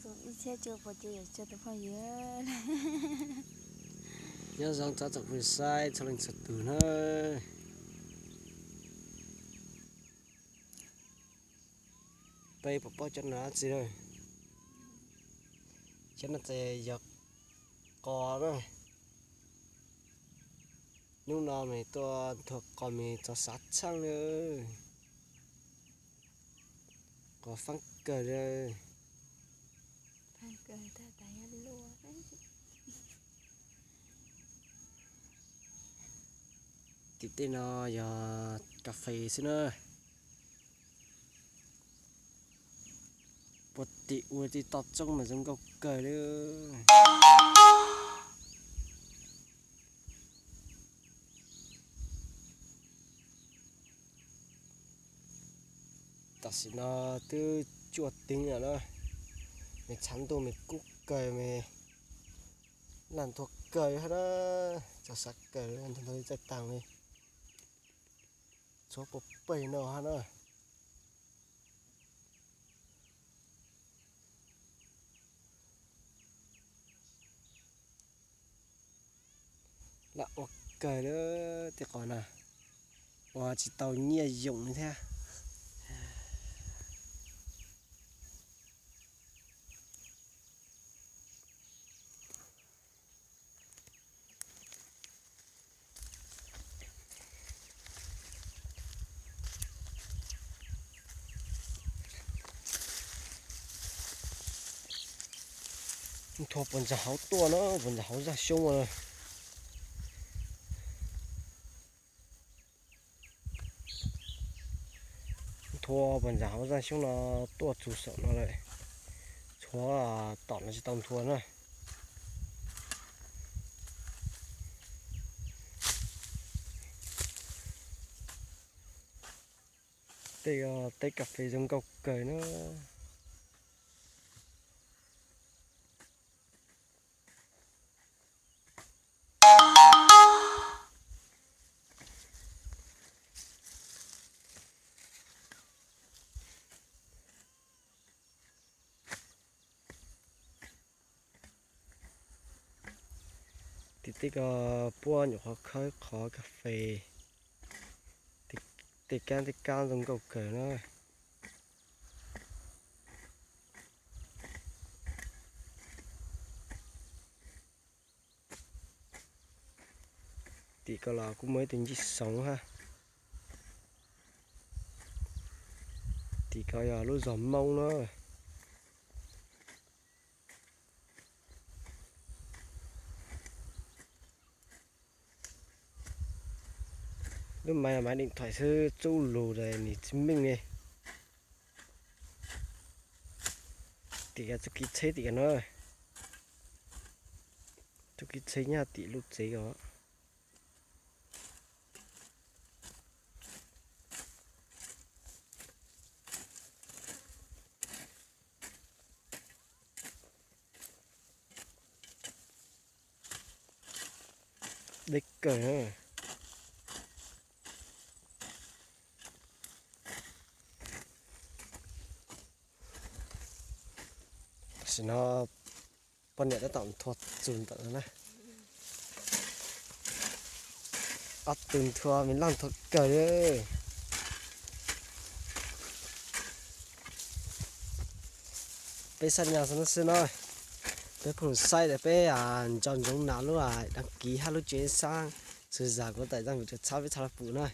Ib txhiab cuaj puas ces yog txog tus phooj ywg. Nyob zoo txog tsoom phooj ywg saib txhua leej txhua tus na. Peb puas paub cov no dab tsi na? Cov no ces yog qos na. Hnub no mas tuaj nthua qos mas txog xav txheej li. Qos faab kawg li. Tim tej no yog kas fes xwb na. Puag tim ua tij toj roob mas zoo nkauj kawg li. Tam sim no twb cuaj teev lawm na, mas tshav ntuj mas kub kawg mas laj nthua kawg hab na, txog xav kawg nthua nthua txaij taag li, tshuav puag peg no hab na. Laj ua kawg li tej qos na, ua tsis tau nyiaj yoom li thiab. Nthua puag ntxog hauv tuaj na, puag ntxog hauv zaj xyoob na. Nthua puag ntxog hauv zaj xyoob no tuaj txug saum no lawm, tshuav tom no tsis tau nthua na. Tej teb kas fes zoo nkauj kawg na. Tim tej ko puab nyuam qhuav khawb qhov kas fes, tej kaab tej kaab zoo nkauj kawg na. Tim ko los kuj muaj ib tug ncig soov hab. Tim ko yog lub zog Moob na. Lub maiv, maiv deem thoim xwb, tsub lug nws tsis meej li. Tim ko txuj kev tsheb tim ko na. Txuj kev tsheb nyob tim lub tsev os. Deb kawg. Tam sim no poj niam tab tom nthua txug ntawm no na. Ob tug nthua me laj nthua kawg li. Peb xab nyas xwb no, peb phooj ywg saib tas peb nco ntsoov nas lub đăng ký hab lub tsev xab, xwm zam kuv tas zaj video txhawb peb txhaj le pum na.